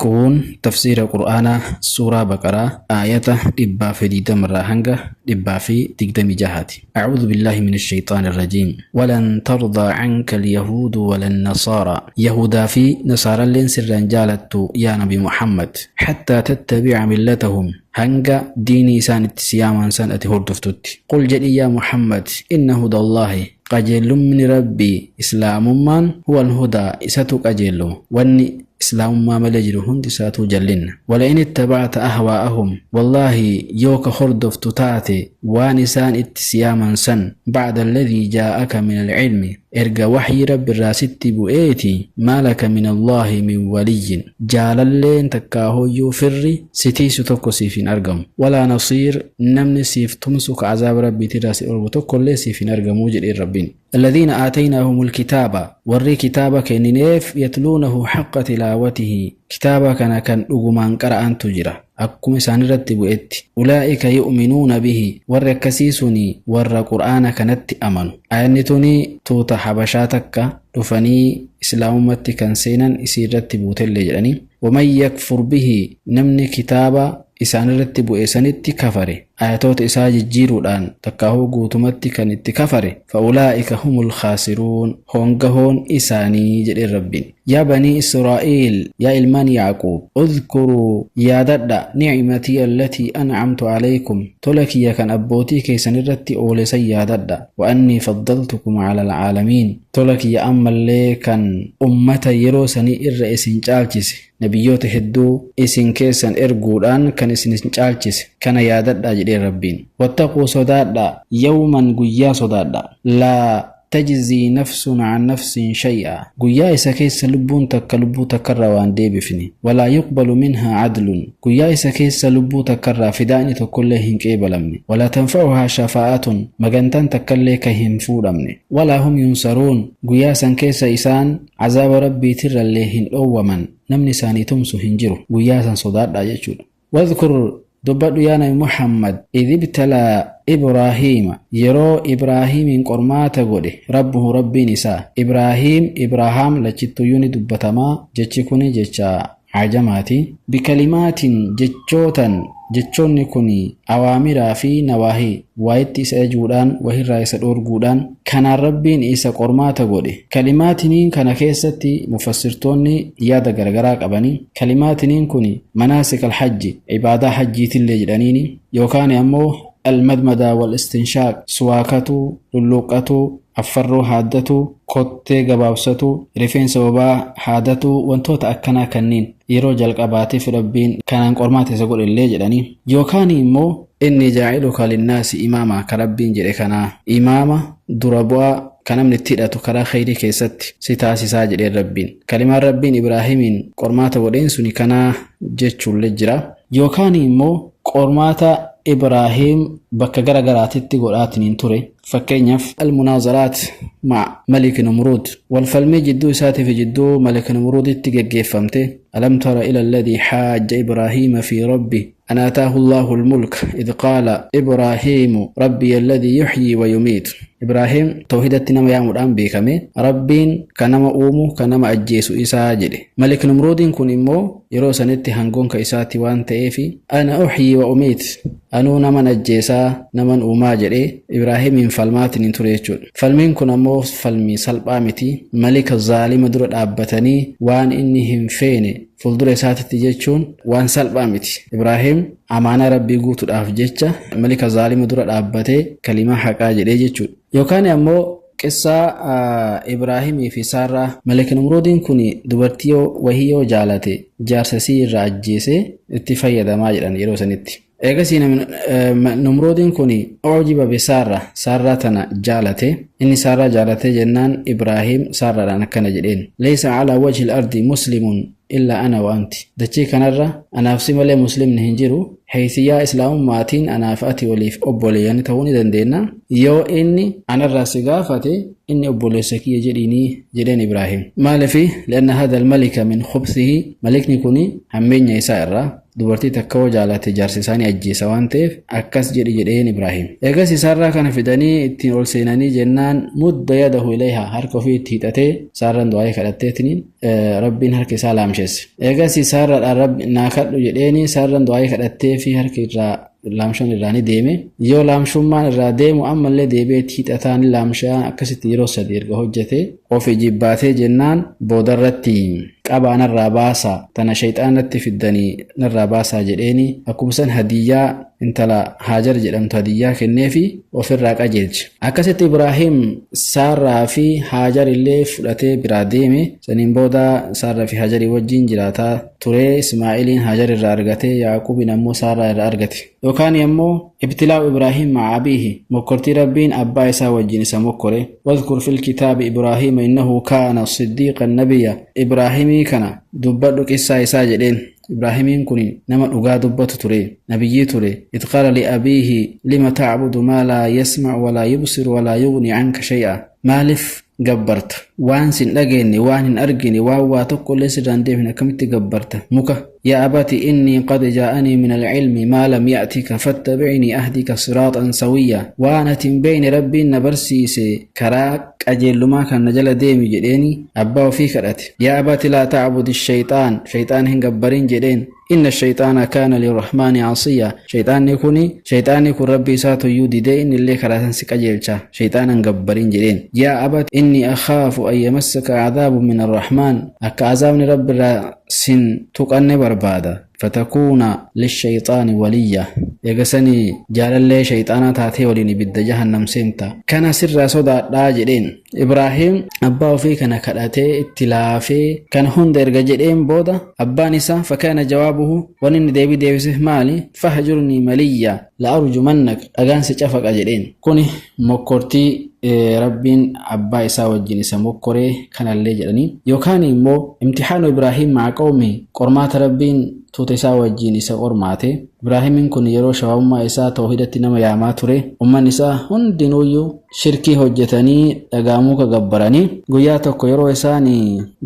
Kun tafsiira Qur'aanaa Suuraa Baqaraa aayata 120 irraa hanga 126ti. A'uudhu billaahi mina shayxaani rajiim. Walan tardaa canka alyahuudu walan nasaaraa. Yahuudaa fi nasaaralleen sirraa hin jaalattu yaa Nabi Muhammad. Hattaa tattabi'a millatahum. Hanga diinii isaan itti si yaaman san ati hordoftutti. Qul jedhi yaa Muhammad inna hudallaahi qajeellumni Rabbii islaamummaan huwal hudaa isatu qajeelluma. Wanni islaamummaa malee jiru hundi isaatuu jallinna. Wala'in ittaba'ta ahwaa'ahum wallaahi yoo ka hordoftu taate waan isaan itti si yaaman san ba'da alladhii jaa'aka min al'ilmi erga wahyii Rabbirraa sitti bu'eeti maa laka min Allaahi min waliyyin jaalalleen takkaahuyyuu firri si tiiysu tokko siif hin argamu. Walaa nasiir namni siif tumsu ka azaaba Rabbiitirraa si dhorgu tokkollee siif hin argamu jedheen Rabbiin. Alladhiina aataynaahumul kitaaba warri kitaaba kennineef yatluunahu haqqa tilaawatihi kitaaba kana kan dhugumaan qara'antu jira akkuma isaanirratti bu'etti. Ulaa'ika yu'minuuna bihi warri akkasii suni warra qur'aana kanatti amanu. Aayanni tuni tuuta habashaa takka dhufanii islaamummatti kan seenan isii irratti buutellee jedhanii. Waman yakfur bihi namni kitaaba isaanirratti bu'e sanitti kafare ayatoota isaa jijjiiruudhaan takkaahuu guutumatti kan itti kafare fa'ulaa'ika humul khaasiruun hongahoon isaanii jedheen Rabbiin. Yaa banii Israa'iil yaa ilmaan Ya'quub udhkuruu yaadadha ni'matii allatii an'amtu alaykum tola kiyya kan abbootii keessan irratti oole san yaadadha wa annii faddaltukum ala al'aalamiin tola kiyya ammallee kan ummata yeroo sanii irra isin caalchise nabiyyoota hedduu isin keessan erguudhaan kan isin caalchise kana yaadadhaa jedheen Rabbiin. Wattaquu sodaadhaa yawman guyyaa sodaadhaa laa tajzii nafsun an nafsin shay'a guyyaa isa keessa lubbuun takka lubbuu takkarraa waan deebifne walaa yuqbalu minhaa cadlun guyyaa isa keessa lubbuu takkarraa fidaa'ni tokkollee hin qeebalamne walaa tanfa'uhaa shafaa'atun magantaan takkallee ka hin fuudhamne walaa hum yunsaruun guyyaa san keessa isaan azaaba Rabbiitirrallee hin dhoowwaman namni isaanii tumsu hin jiru guyyaa san sodaadhaa jechuudha. Wadhkur dubbadhu yaa nabi Muhammad idh ibtalaa Ibraahiima yeroo Ibraahiimiin qormaata godhe rabbuhu Rabbiin isaa Ibraahiim Ibrahaam lachittuyyuu ni dubbatamaa jechi kuni jecha ajamaati. Bikalimaatin jechootan jechoonni kuni awaamiraa fi nawaahii waayitti isa ajajuudhaan wahirraa isa dhoorguudhaan kanaan Rabbiin isa qormaata godhe. Kalimaatiniin kana keessatti mufassirtoonni yaada garagaraa qabani. Kalimaatiniin kuni manaasik alhajji ibaadaa hajjiitillee jedhaniini yookaan ammoo almadmadaa wal istinshaaq suwaakatuu, lulluuqqatuu, affarroo haaddatuu, kottee gabaabsatuu, rifeensa bobaa haadatuu wantoota akkanaa kanniin yeroo jalqabaatiif Rabbiin kanaan qormaata isa godhellee jedhanii yookaan immoo inni jaa'iluka linnaasi imaama ka Rabbiin jedhe kanaa imaama dura bu'aa ka namni itti hidhatu karaa kheyrii keessatti si taasisaa jedheen Rabbiin. Kalimaan Rabbiin Ibraahimiin qormaata godheen suni kanaa jechuullee jira. Yookaan immoo qormaata Ibraahim bakka gara garaatitti godhaatiniin ture. Fakkeenyaaf al-munaazaraat ma'a Malik Numruud wal falmii jidduu isaatii fi jidduu Malik Numruuditti geggeeffamte alam tara ila alladhii haajja Ibraahiima fi rabbi an aataahu Allahu al-mulk idh qaala Ibraahiimu rabbiya alladhii yuhyii wa yumiit. Ibraahiim tawhidatti nama yaamuudhaan beekame Rabbiin ka nama uumu ka nama ajjeesu isaa jedhe. Malik Numruudiin kun immoo yeroo sanitti hangoon ka isaati waan ta'eef ana uhyii wa umiit anuu naman ajjeesaa naman uumaa jedhee Ibraahimiin falmaatiin hin ture jechuudha. Falmiin kun ammoo falmii salphaa miti. Malika zaalima dura dhaabbatanii waan inni hin feene fuuldura isaatitti jechuun waan salphaa miti. Ibraahim amaanaa Rabbii guutuudhaaf jecha malika zaalima dura dhaabbatee kalimaa haqaa jedhee jechuudha. Yookaan ammoo qissaa Ibraahimii fi Saarraa Malik Numruudiin kun dubartii wahii yoo jaalate jaarsa isii irraa ajjeesee itti fayyadamaa jedhan yeroo sanitti. Eegasii Numruudiin kun ujiba bi Saarraa Saarraa tana jaalate inni Saarraa jaalate jennaan Ibraahim Saarraadhaan akkana jedheen Laysa alaa wajhi al-ardi muslimun illaa ana wa anti dachii kanarra anaaf si malee muslimni hin jiru heysiyyaa islaamummaatiin anaaf ati waliif obboleeyyan ta'uu ni dandeenya yoo inni anarraa si gaafate inni obboleessa kiyya jedhiinii jedheen Ibraahim. Maalifi li'anna hadha al-malika min khubthihi malikni kuni hammeenya isaa irraa. Dubartii takka hoo jaalate jaarsa isaa ni ajjeesa waan ta'eef akkas jedhi jedheen Ibraahim. Eegas Saarraa kana fidanii ittiin ol seenanii jennaan mudda yadahu ilayha harka ofii itti hiixatee Saarraan du'aa'ii kadhatteetiniin Rabbiin harka isaa laamsheesse. Eegas Saarraadhaan Rabbi naa kadhu jedheeni Saarraan du'aa'ii kadhattee fi harki irraa laamshaan irraa ni deeme. Yoo laamshummaan irraa deemu ammallee deebi'ee itti hiixataa ni laamshaa akkasitti yeroo sadi erga hojjete ofi jibbaatee jennaan boodarratti qabaa narraa baasaa tana shayxaanatti fiddanii narraa baasaa jedheeni akkuma san hadiyyaa intala Haajar jedhamtu hadiyyaa kenneefi ofirraa qajeelche. Akkasitti Ibraahim Saarraa fi Haajar illee fudhatee biraa deeme. Saniin booda Saarraa fi Haajarii wajjin jiraataa ture. Ismaa'iliin Haajar irraa argate, Yaaquubiin ammoo Saarraa irraa argate. Yookaan ammoo ibtilaa'u Ibraahim ma'a abiihi mokkortii Rabbiin abbaa isaa wajjin isa mokkore. Wadhkur fil kitaabi Ibraahiima innahu kaana siddiiqan nabiyya. Ibraahimii kana dubbadhu qissaa isaa jedheen. Ibraahimiin kun nama dhugaa dubbatu ture, nabiyyii ture. Idh qaala li'abiihi lima ta'budu maa laa yasma'u walaa yubsiru walaa yughni anka shay'a. Maaliif gabbarta? Waan sin dhageenne, waan hin argine, waan waa tokko illee sirraa hin deebine akkamitti gabbarta? Muka. Yaa abati innii qad jaa'anii min al-ilmi maa lam ya'tika fattabi'nii ahdika siraaxan sawiyya. Waan ati hin beekne Rabbiin na barsiise karaa qajeellumaa kan na jala deemi jedheeni abbaa ofii kadhate. Yaa abati laa ta'budi shayxaan, shayxaan hin gabbarin jedheen. Inna shayxaana kaana lirrahmaani asiyya. Shayxaanni kuni, shayxaanni kun Rabbii isaatu iyyuu didee inni illee karaa san si qajeelcha. Shayxaana hin gabbarin jedheen. Yaa abati inni akhaafu an yamassaka adhaabun min arrahmaan. Akka azaabni Rabbi irraa sin tuqanne barbaada. Fatakuuna lishayxaani waliyya. Eega sani jaalallee shayxaanaa taatee waliin ibidda jahannam seenta. Kana sirraa sodaadhaa jedheen. Ibraahiim abbaa ofii kana kadhatee itti laafee kana hunda erga jedheen booda abbaan isaa fakaana jawaabuhu wanni inni deebii deebiseef maali? Fahjurnii maliyya la arjumannak dhagaan si cafaqa jedheen. Kuni mokkortii Rabbiin abbaa isaa wajjin isa mokkoree kanallee jedhanii. Yookaan immoo imtixaanu Ibraahiim ma'a qawmi qormaata Rabbiin tuuta isaa wajjin isa qormaate. Ibraahimiin kun yeroo shabaabummaa isaa tawhidatti nama yaamaa ture. Ummanni isaa hundinuuyyuu shirkii hojjetanii dhagaa muka gabbaranii. Guyyaa tokko yeroo isaan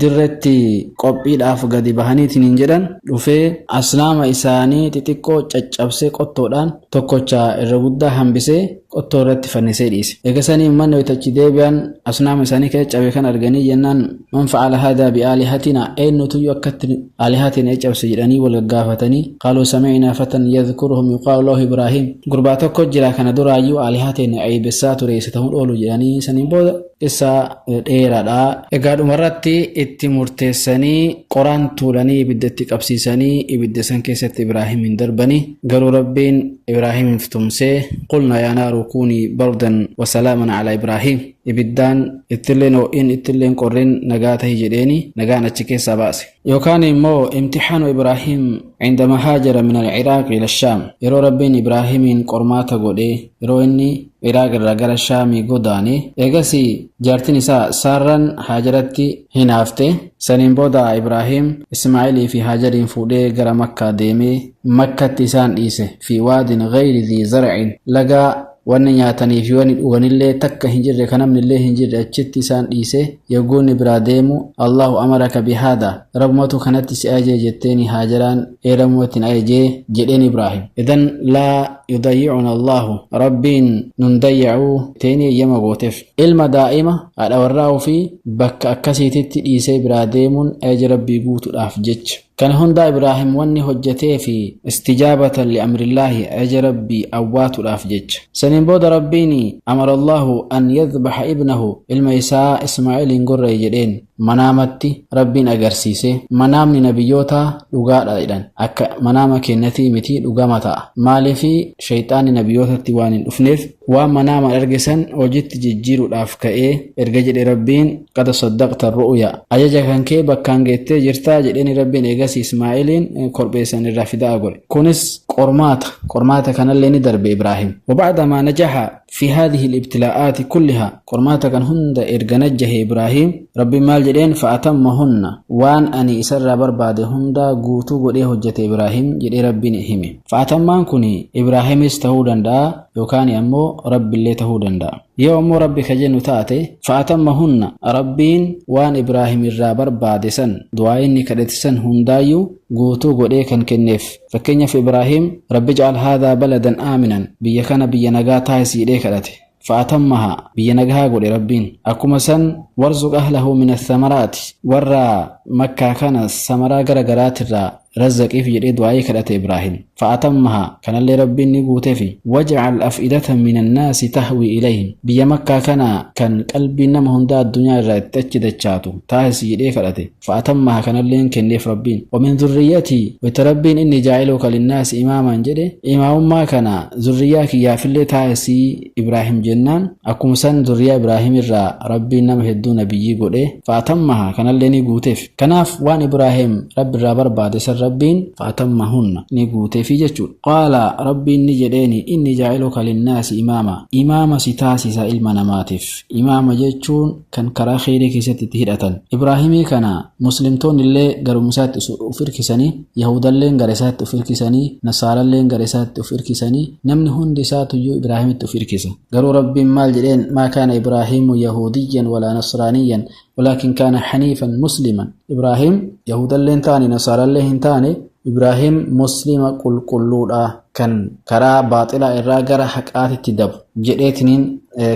dirretti qophiidhaaf gadi bahaniitiin hin jedhan dhufee asnaama isaanii xixiqqoo caccabsee qottoodhaan tokkocha irra guddaa hambisee qottoo irratti fannisee dhiise. Eega sanii ummanni wayita achi deebi'an asnaama isaanii keessa cabe kan arganii jennaan man fa'ala haadaa bi'aalihatina eenyutuyyuu akkatti aalihatina cabse jedhanii wal gaggaafatanii qaaluu sami'naa fatan yadhkuruhum yuqaalu lahu Ibraahim gurbaa tokko jira kana duraayyuu aalihatina eeybessaa ture isa ta'uun oolu jedhanii saniin booda qissaa dheeraadha. Egaa dhumarratti itti murteessanii qoraan tuulanii ibidda itti qabsiisanii ibidda san keessatti Ibraahimin darbanii garuu Rabbiin Ibraahimiif tumsee qulnaa yaa naaru kuunii bardan wasalaaman alaa Ibraahim ibiddaan ittilleen ho'in ittilleen qorrin nagaa tahi jedheeni nagaan achi keessaa baase. Yookaan immoo imtixaanu Ibraahim cindama haajara min al-Ciraaq ila Shaam yeroo Rabbiin Ibraahimiin qormaata godhee yeroo inni Iraaq irraa gara Shaamii godaane eegasii jaartin isaa Saarran Haajaratti hinaafte saniin booda Ibraahim Ismaa'ilii fi Haajariin fuudhee gara Makkaa deemee Makkatti isaan dhiise fi waadin ghayri dhii zar'in laga wanni nyaatanii fi wanni dhuganillee takka hin jirre ka namnillee hin jirre achitti isaan dhiise yogguu inni biraa deemu Allahu amaraka bihaada Rabbumatu kanatti si ajaje jetteeni Haajaraan ee Rabbumatti na ajaje jedheen Ibraahim idan laa yudayyi'una Allahu Rabbiin nun dayya'uu teeni eeyyama gooteef ilma daa'ima haadha warraa ofii bakka akkasiititti dhiisee biraa deemuun ajaja Rabbii guutuudhaaf jecha. Kana hundaa Ibraahim wanni hojjateefi istijaabatan li'amrillaahi ajaja Rabbii awwaatuudhaaf jecha. Saniin booda Rabbiin amara Allaahu an yadhbaha ibnahu ilma isaa Ismaa'iliin gorra'i jedheen. Manaamatti Rabbiin agarsiise. Manaamni nabiyyootaa dhugaadha jedhan. Akka manaama keennatii miti dhugama ta'a. Maaliif shayxaanni nabiyyootatti waan hin dhufneef waan manaamaan arge san hojitti jijjiiruudhaaf ka'ee erga jedhe Rabbiin qad saddaqta ru'ya ajaja kan kee bakkaan geettee jirtaa jedheeni Rabbiin eegasii Ismaa'iliin korbeessan irraa fida'a godhe. Kunis qormaata. Qormaata kanallee ni darbe Ibraahim. Wabacdamaa najaha fi haadhihi al-ibtilaa'aati kulliha qormaata kan hunda erga najjahe Ibraahim Rabbiin maal jedheen fa'atammahunna waan ani isarraa barbaade hundaa guutuu godhee hojjete Ibraahim jedhee Rabbiin hime. Fa'atammaan kun Ibraahimis ta'uu danda'a yookaan ammoo Rabbillee tahuu danda'a. Yoo ammoo Rabbi ka jennu taate, fa'atammahunna, Rabbiin waan Ibraahim irraa barbaade san, du'aa inni kadhate san hundaayyuu guutuu godhee kan kenneef. Fakkeenyaaf Ibraahim, Rabbi ij'al haadhaa baladan aaminan, biyya kana biyya nagaa taasisi jedhee kadhate. Fa'atammaha, biyya nagahaa godhe Rabbiin. Akkuma san, warzuq ahlahu min athamaraati, warra Makkaa kana samaraa gara garaatirraa razzaqiif jedhee du'aa'ii kadhate Ibraahim. Fa'atammaha, kanallee Rabbiin ni guuteefi. Waj'al af'idatan minan naasi tahwii ilayhim, biyya Makkaa kana kan qalbiin nama hundaa addunyaa irraa itti achi dachaatu taasisi jedhee kadhate. Fa'atammaha, kanalleen kenneef Rabbiin. Wa min zurriyyatii, wayta Rabbiin inni jaa'iluka linnaasi imaaman jedhe, imaamummaa kana zurriyyaa kiyyaafillee taasisi Ibraahim jennaan, akkuma san zurriyyaa Ibraahim irraa Rabbiin nama hedduu nabiyyii godhe. Fa'atammaha, kanallee ni guuteef. Kanaaf waan Ibraahim Rabbi irraa barbaade san Rabbiin fa'atammahunna ni guuteefi jechuudha. Qaala, Rabbiin ni jedheeni, inni jaa'iluka linnaasi imaama, imaama si taasisa ilma namaatiif. Imaama jechuun kan karaa kheyrii keessatti itti hidhatan. Ibraahimii kana muslimtoonni illee garuma isaatti uf irkisanii, Yahuudalleen gara isaatti uf irkisanii, Nasaaralleen gara isaatti uf irkisanii, namni hundi isaatuyyuu Ibraahimitti uf irkisa. Garuu Rabbiin maal jedheen? Maa kaana Ibraahiimu yahuudiyyan walaa nasraaniyyan walaakin kaana haniifan musliman. Ibraahim Yahuudallee hin taane, Nasaarallee hin taane, Ibraahim muslima qulqulluudha, kan karaa baaxilaa irraa gara haqaatitti dabu jedheetiniin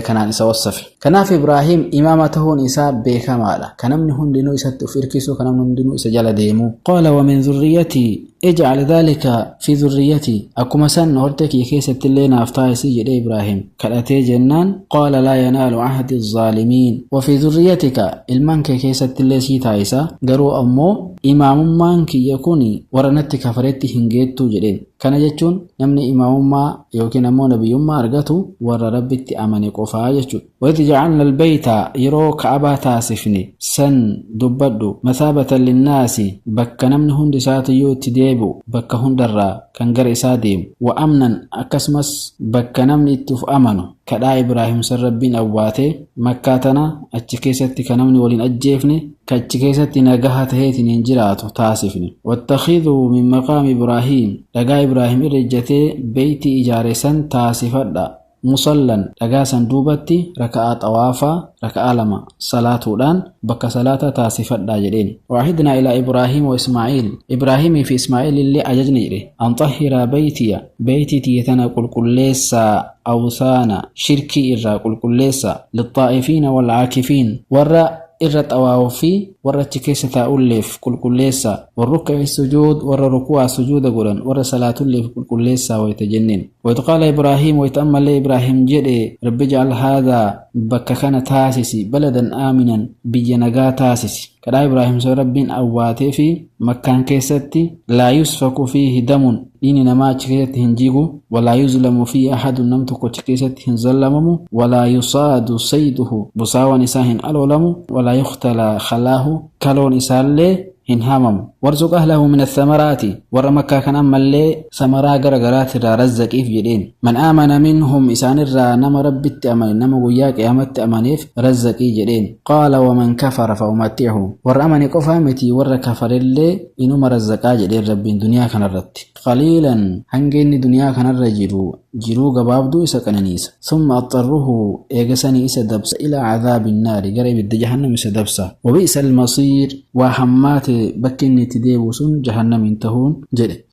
kanaan isa wassafe. Kanaaf Ibraahim imaama tahuun isaa beekamaadha. Kan namni hundinuu isatti uf irkisu, kan namni hundinuu isa jala deemu. Qaala wa min zurriyyatii ij'al dhaalika fi zurriyyatii, akkuma san hortee kiyya keessatti illee naaf taasisi jedhee Ibraahim kadhatee jennaan, qaala laa yanaalu ahdi zaalimiin, wa fi zurriyyatika, ilmaan kee keessatti illee sii taasisa, garuu ammoo imaamummaan kiyya kun warra natti kafaretti hin geettuu jedheen. Kana jechuun namni imaamummaa yookiin ammoo nabiyyummaa argatu warra Rabbitti amane qofaa jechuudha. Wa idh ja'alna al-bayta, yeroo Ka'abaa taasifne san dubbadhu, mathaabatan linnaasi, bakka namni hundi isaatuyyuu itti deebi'u, bakka hundarraa kan gara isaa deemu, wa amnan, akkasumas bakka namni itti uf amanu. Kadhaa Ibraahim san Rabbiin awwaatee Makkaa tana achi keessatti ka namni wal hin ajjeefne, ka achi keessatti nagaha taheetiniin jiraatu taasifne. Wattakhidhuu min maqaami Ibraahiim, dhagaa Ibraahim irra ejjatee beeytii ijaare san taasifadha, musallan, dhagaa san duubatti raka'aa xawaafaa raka'aa lama salaatuudhaan bakka salaataa taasifadhaa jedheen. Wa'ahidnaa ilaa Ibraahiima wa Ismaa'iil, Ibraahiimii fi Ismaa'iilillee ajajne jedhe, an xahhiraa beeytiya, beeytii tiyya tana qulqulleessaa, awthaana, shirkii irraa qulqulleessaa, lixxaa'ifiina wal'aakifiin, warra irra xawaafuu fi warra achi keessa taa'ulleef qulqulleessaa, warrukka'i sujuud, warra ruku'aa sujuuda godhan, warra salaatulleef qulqulleessaa wayta jenneen. Wa idh qaala Ibraahiim, wayta ammallee Ibraahiim jedhe, Rabbi ij'al haadhaa, bakka kana taasisi, baladan aaminan, biyya nagaa taasisi. Kadhaa Ibraahiim sun Rabbiin awwaateefi Makkaan keessatti laa yusfaku fiihi damun, dhiigni namaa achi keessatti hin jigu, walaa yuzlamu fiihi ahadun, nam tokko achi keessatti hin zallamamu, walaa yusaadu sayduhu, busaawan isaa hin aloolamu, walaa yukhtalaa khalaahu, kaloon isaallee hin haamamu. Warzuq ahlahu min athamaraati, warra Makkaa kan ammallee samaraa gara garaatirraa razzaqiif jedheen. Man aamana minhum, isaanirraa nama Rabbitti amane, nama guyyaa qiyaamatti amaneef razzaqii jedheen. Qaala waman kafara fa umatti'uhu, warra amane qofaa miti, warra kafarellee inuma razzaqaa jedheen Rabbiin duniyaa kanarratti. Qaliilan, hanga inni duniyaa kanarra jiru jiruu gabaabduu isa qananiisa. Thumma axxarruhu, eega sanii isa dabsa, ilaa cadhaabi nnaari, gara ibidda jahannam isa dabsa. Wabi'sa almasiir, waa hammaate bakki inni itti deebi'u sun jahannamiin tahuun jedhe.